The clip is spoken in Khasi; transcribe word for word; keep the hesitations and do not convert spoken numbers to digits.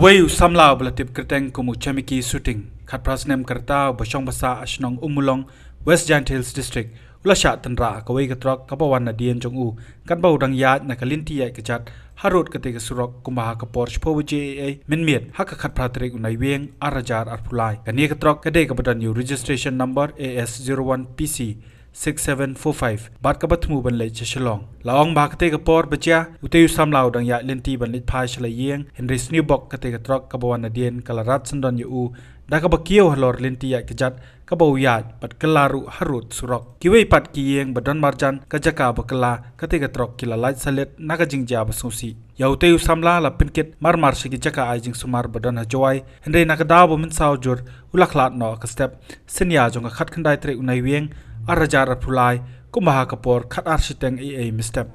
Uwei u samla uba la tip kyrteng kum u Chemiki Suting, khatphra snem ka rta, uba shong ba sah ha shnong Ummulong, West Jaintia Hills District, u la shah tynrah ha kawei ka trok kaba wan nadien jong u, katba u dang ïaid na ka lynti ïaid ka jat harud katei ka surok, kumba ha ka por shiphew baje eiei mynmiet ha ka khatphra tarik u Naiwieng ar hajar arphew lai. Kane ka trok ka dei kaba don ïa u registration number A S zero one P C six seven four five, bad kaba thmu ban leit sha Shillong. La ong ba ha katei ka por ba jia, utei u samla u dang ïaid lynti ban leit phai sha la ïing, hynrei sniewbok katei ka trok kaba wan nadien ka la rat syndon ïa u da kaba kiew halor lynti ïaid ka jat kaba u ïaid, bad kylla ruh harud surok. Kiwei pat ki ïing ba don marjan ka jaka ba kylla, katei ka trok ki la lait salit na ka jingjia ba sngewsih. Ïa utei u samla la pynkit marmar sha ki jaka ai jingsumar ba don ha Jowai, hynrei na ka daw ba mynsaw jur u la khlad noh ha ka step synñia jong ka khatkhyndai tarik u Naiwieng ar hajar arphew lai, kumba ha ka por khatar shiteng eiei mynstep.